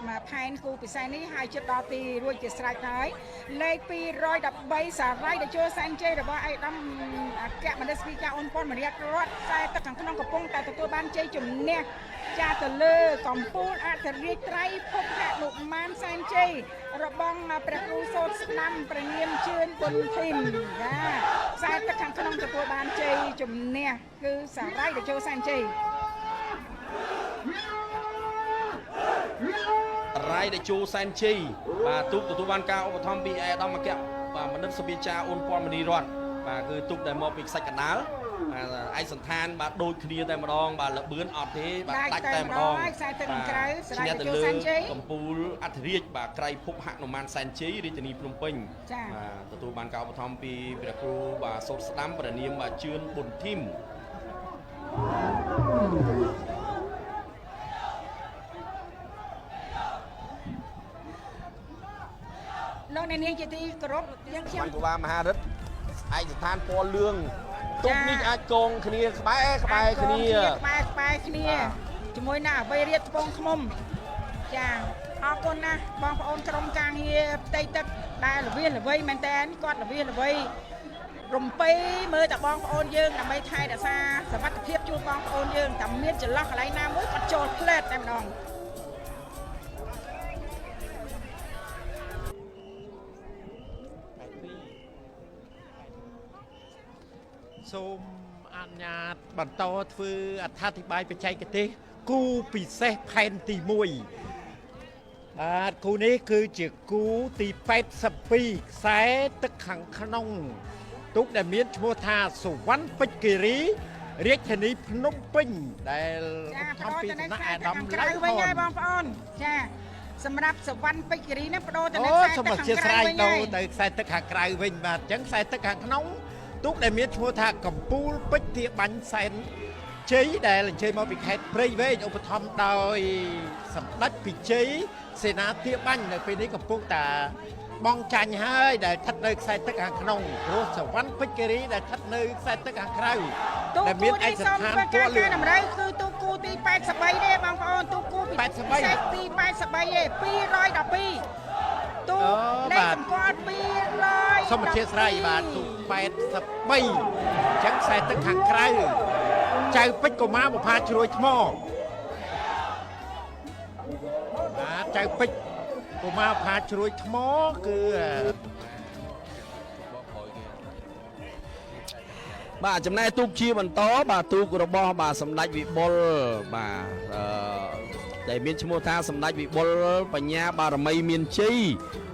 មកផែនគូពិសេសនេះហើយជិតដល់ទីរួចជាស្រេចហើយលេខ213សារាយតេជោសែនជ័យរបស់ឯកឧត្តមអគ្គបណ្ឌិតស្ពីកាអូនប៉ុនមរិយរតខ្សែទឹកខាងក្នុងកំពុងតែទទួលបានជ័យជំនះចាទៅលើកម្ពូលអធិរាជត្រៃភពហនុមានសែនជ័យរបស់ព្រះគ្រូសូត្រស្ដាំព្រះនាមជឿនប៊ុនធីមចាខ្សែទឹកខាងក្នុងទទួលបានជ័យជំនះគឺសារាយតេជោសែនជ័យ រាយតេជោសែនជ័យបាទទូកទទួលបានការឧបត្ថម្ភពីឯកឧត្តមអគ្គបាទបណ្ឌិតសភាចាអូនពាន់មនីរតបាទគឺទូកដែលមកពីខ្សាច់កណ្ដាលបាទឯកសន្តានបាទដូចគ្នាតែម្ដងបាទលបឿនអត់ទេបាទដាច់តែម្ដង ខ្សែទឹកខាងក្រៅសារាយតេជោ ឈ្នះទៅលើ សែនជ័យ កំពូលអធិរាជបាទក្រៃភពហនុមានសែនជ័យរាជធានីភ្នំពេញ ចា៎ បាទទទួលបានការឧបត្ថម្ភពីព្រះគ្រូបាទសូត្រស្ដាំព្រះនាមបាទជឿនប៊ុនធីម លោកអ្នកនាងជាទីគោរពយើងខ្ញុំ បានកវ៉ាមហារិទ្ធឯកស្ថានពណ៌លឿងទុកនេះអាចកងគ្នាក្បែរក្បែរគ្នា ក្បែរក្បែរគ្នាជាមួយនឹងអវ័យរៀបត្បូងឃ្មុំចាអរគុណណាស់បងប្អូនក្រុមការងារផ្ទៃទឹកដែលល្វាល្វៃមែនតើគាត់ល្វាល្វៃរំពៃមើលតែបងប្អូនយើងដើម្បីថែរក្សាសវត្ថិភាពជូនបងប្អូនយើងតែមានចន្លោះកន្លែងណាមួយគាត់ចូលផ្លែតតែម្ដង សូមអនុញ្ញាតបន្តធ្វើអត្ថាធិប្បាយបច្ចេកទេសគូពិសេសផែនទី1បាទគូនេះគឺជាគូទី82ខ្សែទឹកខាងក្នុងទូកដែលមានឈ្មោះថាសុវណ្ណពេជ្រគិរីរាជធានីភ្នំពេញដែល ចា ឧបត្ថម្ភ បដូរ ពីសំណាក់ ទៅនៅខ្សែ អាដាម ទឹកខាងក្រៅ ឡៅ វិញហើយ ហន បងប្អូនចាសម្រាប់សវណ្ណពេជ្រគិរីនេះបដូរទៅនៅ អូ ខ្សែទឹកខាង សូមអធិ ក្រៅ ស្ឋានដូរ វិញហើយ ទៅខ្សែទឹកខាងក្រៅវិញបាទអញ្ចឹងខ្សែទឹកខាងក្នុងទូកដែលមានឈ្មោះថាកំពូលពេជ្រទាបាញ់សែនជ័យដែលអញ្ជើញមកពីខេត្តព្រៃវែងឧបត្ថម្ភដោយសម្ដេចពិជ័យសេនាទាបាញ់នៅពេលនេះកំពុងតាបងចាញ់ហើយដែលស្ថិតនៅខ្សែទឹកខាងក្នុងព្រោះសវណ្ណពេជ្រគិរីដែលស្ថិតនៅខ្សែទឹកខាងក្រៅ ទូ ដែលមាន គូនេះ ឯកសណ្ឋាន សូមធ្វើការ ពណ៌លឿង កែតម្រូវគឺទូគូទី83ទេបងប្អូនទូគូពិ 83 សេសទី83ទេ212ទូ អូ លេខ បាទ សម្គាល់212 សូមអធិស្ឋានបាទទូក83អញ្ចឹងខ្សែទឹកខាងក្រៅចៅពេជ្រកុមារបុផាជ្រួយថ្មបាទចៅពេជ្រកុមារបុផាជ្រួយថ្មគឺ បាទចំណែកទូកជាបន្តបាទទូករបស់បាទសម្ដេចវិបុលបាទអឺដែលមានឈ្មោះថាសម្ដេចវិបុលបញ្ញាបារមីមានជ័យ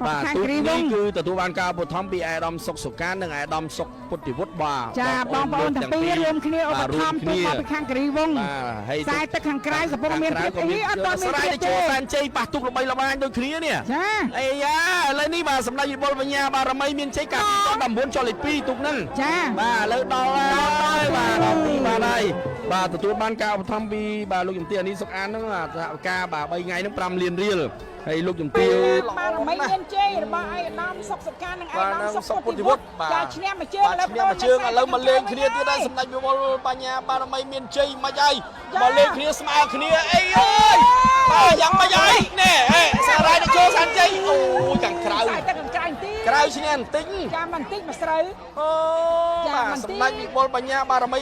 បាទទូកនេះគឺទទួលបានការឧបត្ថម្ភពីឯកឧត្តមសុកសុកាននិងឯកឧត្តមសុកពុទ្ធិវុឌ្ឍបាទ ចាបងប្អូនទាំងពីររួមគ្នាឧបត្ថម្ភទូកមកពីខាងគិរីវង្ស បាទហើយ ខ្សែទឹកខាងក្រៅកំពុងមានភាពអីអត់ទាន់មាន ស្រ័យ ភាពទេ ទៅចូលសែនជ័យប៉ះទូកល្បីល្បាញដូចគ្នានេះ ចា អីយ៉ាឥឡូវនេះបាទសម្ដេចវិបុលបញ្ញាបារមីមានជ័យកាលពី2019ចុះលេខ2ទូកហ្នឹង ចា បាទឥឡូវដល់ហើយបាទដល់ទីបាទហើយបាទទទួលបានការឧបត្ថម្ភពីបាទលោកជំទាវអានីសុកអានហ្នឹងបាទសហការបាទ3ថ្ងៃហ្នឹង5លានរៀលហើយលោកជំទាវ បារមីមានជ័យរបស់ឯកឧត្តមសុកសុកាននិងឯកឧត្តមសុកពុទ្ធិវុឌ្ឍ បាទ ចាឈ្នះមួយជើង បាទ ឥឡូវ ឈ្នះមួយជើងឥឡូវមកលេងគ្នាទៀតហើយសម្ដេចវិបុលបញ្ញាបារមីមានជ័យមិនហើយមកលេងគ្នាស្មើគ្នាអីអើយបាទយ៉ាងមិនហើយនេះហេសារ៉ាយទៅចូលសានជ័យអូយខាងក្រៅ ខ្សែទឹកខាងក្រៅបន្តិច ក្រៅឈ្នះបន្តិច ចាមិនបន្តិចមកស្រូវ អូ ចា បាទ បន្តិច សម្ដេចវិបុលបញ្ញាបារមី